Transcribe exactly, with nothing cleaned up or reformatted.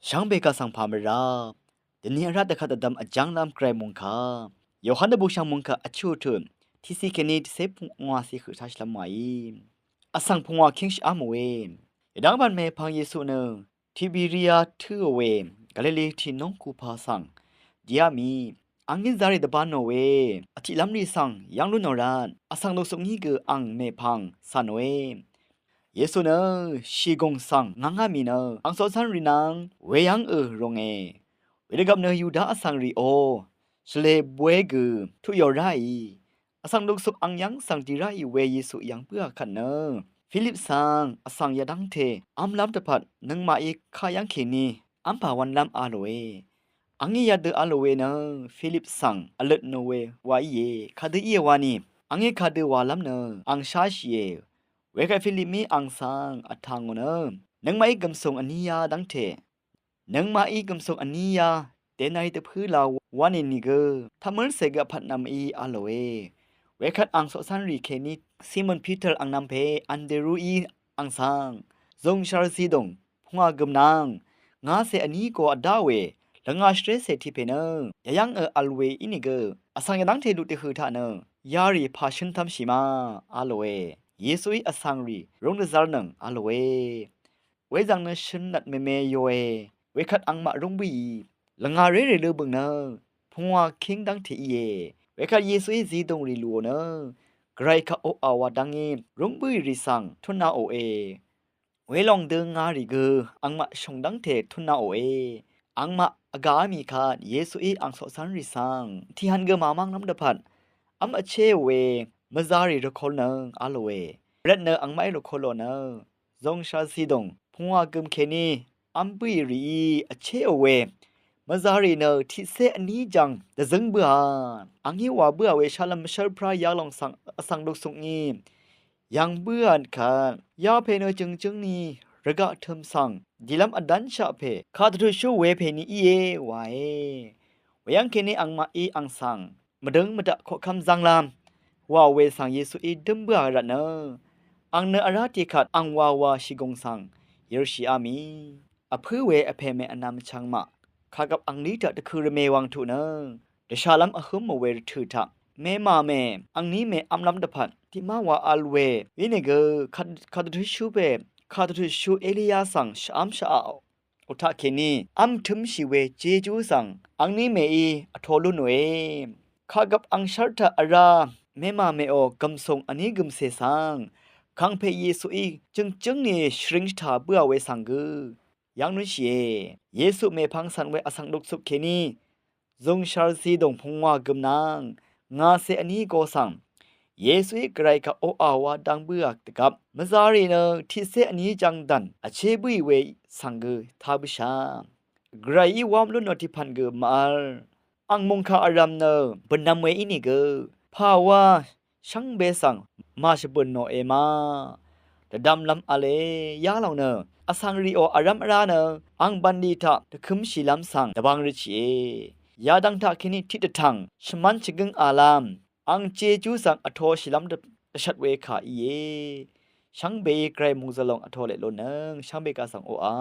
Shvngbe kaq svng pà mvrá dvni vrá dvkvt dvdvm vjv́nglv́m gvray mungkà Yohan dvbùshv̀ng mungkà vchuq tø tiqciq kèní dvcé pungwàciq høq tashìlv́m wàí vsvng pungwà kíng shv́mòe. Yvdv́ng bv̀n mèpvng Yesu nø Tiberia tǿò we Galili tì nóngkupà svng dìá mì angí zarì dvbānò we vtiqlv́mrì svng yv́ng lúnò rvt vsvng luksuk ngí gø ang mèpvng cv̀nòe. Yesu nø shìgùng svng ngvngá mì nø angcoqcv́nrì nvng weyv́ngø rùnge. Wedvgvp nø Yuda vsvngrìò shvlē bwe gø tuqyò ráì vsvng luksuk ang yv́ng svng dì ráì we Yesu yv̀ng bǿà kvt nø Filip svng vsvng yadv́ngte v́mlv́m dvpvt nøngmaqí kayv́ng kèní v́mpà wv̄nlv́m a lòe. Angí yadø a lò we nø Filip svng vløtnò we wa íe. Kadø íe wani angí kadø wàlv́m nø ang sháshìe. Wekvt Filipmí ang svng vtà ngò nø nøngmaqí gv̀msùng vní yá dv́ngte nøngmaqí gv̀msùng vní yá denari dvpǿ la wani nìgø tvmǿlcè gø vpvt nvmí a lòe. Wekvt ang coqcv́nrì kèní Simon Piter angnv̄mpè Anderuí ang svng zùngshvr zidùng pungwà gø̀m nvng ngacè vní go vdá we lvngà shvrécè tiqpè nø yayv́ngø vl we ínìgø vsvng yadv́ngte lut dvhø̀ taq nø yarì pà shǿntv́mshì ma a lòe. Yesuí vsvngrì rúng dvzv́rnøng a lòe. Wezvng nø shøn nvt meme yoe. Wekvt angmaq rúng bǿì lvngà rérè lø bø̀ng nø pungwà kíng dv́ngte íe. Wekvt Yesuí zidùng rì lùò nø gvray kaq oqà wa dv́ngí rúng bǿì rì svng túnnaòe. Welòng dø ngarì gø angmaq shùng dv́ngte túnnaòe. Angmaq vgàá mì kvt Yesuí ang coqcv́nrì svng tiqhvn gø màmv́nglv́m dvpvt v́m vchéò we mvzarì rvkolnøng a lòe. Rvtnø angmaqí rvkolò nø zùngshvr zidùng pungwà gø̀m kèní v́m bǿì rìí vchéò we mvzarì nø tiqcé vní jvng dvzǿng bǿà angí wà bǿà we shálv́m shv́rprá yalòng svng vsvng luksukngí yv̀ng bǿà kvt yapè nø jø̀ngjǿng ni rvgaq tø̀m svng dìlv́m vdv́nshaq pè kadvtutshú wepè ni íe wae. Weyv́ng kèní angmaqí ang svng mvdøng mvdaq koqkv́m zv́nglv́m wà we svng Yesuí dǿm bǿà rvtnø ang nø vrá tiqkvt ang wàwà shìgùng svng yørshìá mì vpǿ we vpèmè vnvm vchvng maq kàgvp anglí taq dvkø̄ rvmè wv̀ng tuq nø dvshàlv́m vhǿmò we rvtø̀ taq mèmàmè angní mè v́mlv́m dvpvt tiqmá wa vl we ínìgø kadvtutshú pè kadvtutshú Eliya svng shvv́m shvaqò taqkèní v́m tǿmshì we Jejú svng angní mèí vtō lúnòe. Kàgvp angshv́r taq vrá mèmàmèò gv̀msùng vní gø̀mcè svng kàngpè Yesuí jø̀ngjǿng ni shvring shvtà bǿà we svng gø yv́ng lúnshìe. Yesu mèpvng cv̀n we vsvng luksuk kèní zùngshvr zidùng pungwà gø̀m nvng ngàcè vní go svng Yesuí gvray kaq oqà wa dv̄ng bǿà dvgvp mvzarì nø tiqcé vní jvng dv̀n vché bǿì we svng gø tá bǿshà. Gvrayí wám lúnò tiqpv̀n gø màvl ang mòngkà vrv̀m nø bø̀nv̄m we ínìgø pàwá shvngbe svng màshvbø̀n nòe ma dvdvmlv́m v̄le. Yalòng nø vsvng rìò vrv́m vrá nø ang bv̀nlì taq dvkø̄mshìlv́m svng dvbvng røtshìe. Yadv̀ng taqkèní tiqdvtv̀ng shvmv́n shvgǿng àlv́m ang Jejú svng vtōshìlv́m dvshvt we kà íe. Shvngbeí gvray mòngzø̀l lòng vtō leq lúnnøng shvngbe kaq svng oqà